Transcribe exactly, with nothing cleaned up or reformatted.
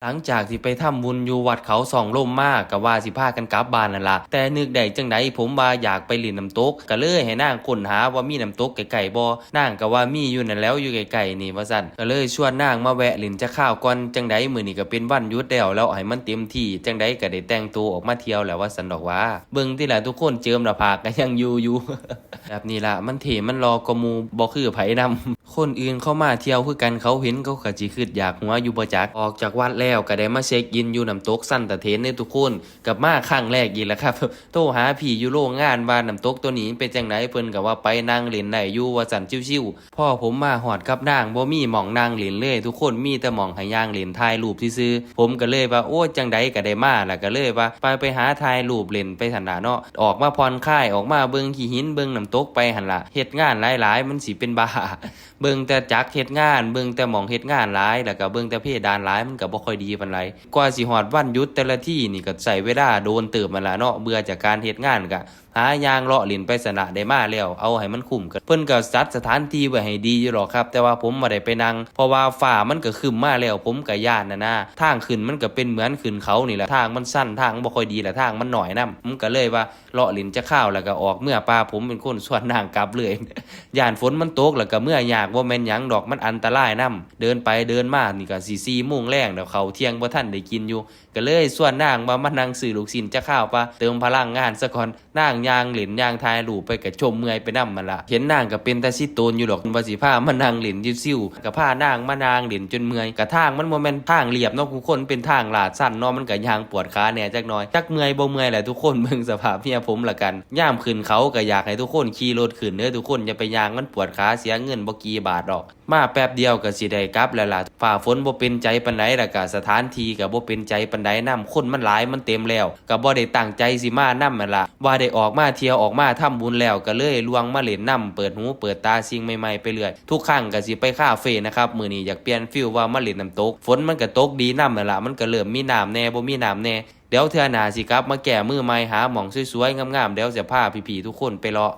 หลังจากที่ไปทำบุญอยู่วัดเขาส่องลมมา ก็ว่าสิพากันกลับบ้านนั่นล่ะ แต่นึกได้จั่งใดผมว่าอยากไปเล่นน้ำตก ก็เลยให้นางค้นหาว่ามีน้ำตกใกล้ๆบ่ นางก็ว่ามีอยู่นั่นแหล้ว อยู่ใกล้ๆนี่ ว่าซั่น ก็เลยชวนนางมาแวะเล่นจักคราวก่อน จั่งใดมื้อนี้ก็เป็นวันหยุดแล้ว แล้วให้มันเต็มที่ จั่งใดก็ได้แต่งตัวออกมาเที่ยวแล้ว ว่าซั่นดอกว่า เบิ่งติล่ะทุกคน เจิมหน้าผากก็ยังอยู่อยู่ แบบนี้ล่ะ มันเท่มันหล่อกว่าหมู่ บ่คือไผนำ คนอื่นเขามาเที่ยวคือกัน เขาเห็นเขาก็สิคิดอยากหัวอยู่บ่จัก ออกจากวัดแล้วก็ได้มาเช็คอินอยู่น้ำตกซันตะเถนเด้อทุกคน กลับมาครั้งแรกอีกแล้วครับ โทรหาพี่อยู่โรงงานว่าน้ำตกตัวนี้มันเป็นจั่งใด เพิ่นก็ว่าไปนั่งเล่นได้อยู่ ว่าซั่น ชิวๆ พอผมมาฮอดกับนาง บ่มีหม่องนั่งเล่นเลย ทุกคน มีแต่หม่องให้ย่างเล่นถ่ายรูปซื่อๆ ผมก็เลยว่า โอ้ จั่งใดก็ได้มา แล้วก็เลยว่า ไป ไปหาถ่ายรูปเล่นไปซั่นล่ะเนาะ ออกมาผ่อนคลาย ออกมาเบิ่งขี้หิน เบิ่งน้ำตกไปหั่นล่ะ เฮ็ดงานหลายๆ มันสิเป็นบ้า เบิ่งแต่จักรเฮ็ดงาน เบิ่งแต่หม่องเฮ็ดงานหลาย แล้วก็เบิ่งแต่เพดานหลาย มันก็บ่ค่อยดีปานใด กว่าสิฮอดวันหยุดแต่ละทีนี่ก็ใช้เวลาโดนเติบหั้นล่ะเนาะ เบื่อจากการเฮ็ดงานก็หาย่างเลาะเล่นไปซั้นล่ะ ได้มาแล้ว เอาให้มันคุ้มกัน เพิ่นก็จัดสถานที่ไว้ให้ดีอยู่ดอกครับ แต่ว่าผมบ่ได้ไปนั่ง เพราะว่าฟ้ามันก็ครึ้มมาแล้ว ผมก็ย้านหั้นนะ ทางขึ้นมันก็เป็นเหมือนขึ้นเขานี่แหละ ทางมันชัน ทางบ่ค่อยดี และทางมันน้อยนำ ผมก็เลยว่า เลาะเล่นจักคราวแล้วก็ออกเมือป่า ผมเป็นคนชวนนางกลับเลย ย้านฝนมันตกแล้วก็เมือยาก บ่แม่นหยังดอก มันอันตรายนำ เดินไปเดินมานี่ก็สิสี่โมงแลงแล้ว ข้าวเที่ยงบ่ทันได้กินอยู่ ก็เลยชวนนางว่ามานั่งซื้อลูกชิ้นจักคราวปะ เติมพลังงานซะก่อน นางย่างเล่นย่างถ่ายรูปไปก็จมเมื่อยไปนำหั้นล่ะ เห็นนางก็เป็นตาซิโตนอยู่ดอก ว่าสิพามานั่งเล่นชิวๆ ก็พานางมานั่งเล่นจนเมื่อย ก็ทางมันบ่แม่นทางเรียบเนาะทุกคน เป็นทางลาดชันเนาะ มันก็ย่างปวดขาแหน่จักหน่อย จักเมื่อยบ่เมื่อยแหละทุกคน เบิ่งสภาพเมียผมละกัน ยามขึ้นเขาก็อยากให้ทุกคนขี่รถขึ้นเด้อทุกคน อย่าไปย่าง มันปวดขา เสียเงินบ่กี่บาทดอก มาแป๊บเดียวก็สิได้กลับแล้วล่ะ ฟ้าฝนบ่เป็นใจปานใด แล้วก็สถานที่ก็บ่เป็นใจปานใดนำ คนมันหลาย มันเต็มแล้ว ก็บ่ได้ตั้งใจสิมานำหั้นล่ะ ว่าได้ออกมาเที่ยว ออกมาทำบุญแล้ว ก็เลยลวงมาเล่นนำ เปิดหูเปิดตาสิ่งใหม่ๆไปเรื่อย ทุกครั้งก็สิไปคาเฟ่นะครับ มื้อนี้อยากเปลี่ยนฟีลว่ามาเล่นน้ำตก ฝนมันก็ตกดีนำหั้นล่ะ มันก็เริ่มมีน้ำแหน่ บ่มีน้ำแหน่ เดี๋ยวเทื่อหน้าสิกลับมาแก้มือใหม่ หาหม่องสวยๆ งามๆ เดี๋ยวจะพาพี่ๆทุกคนไปเลาะ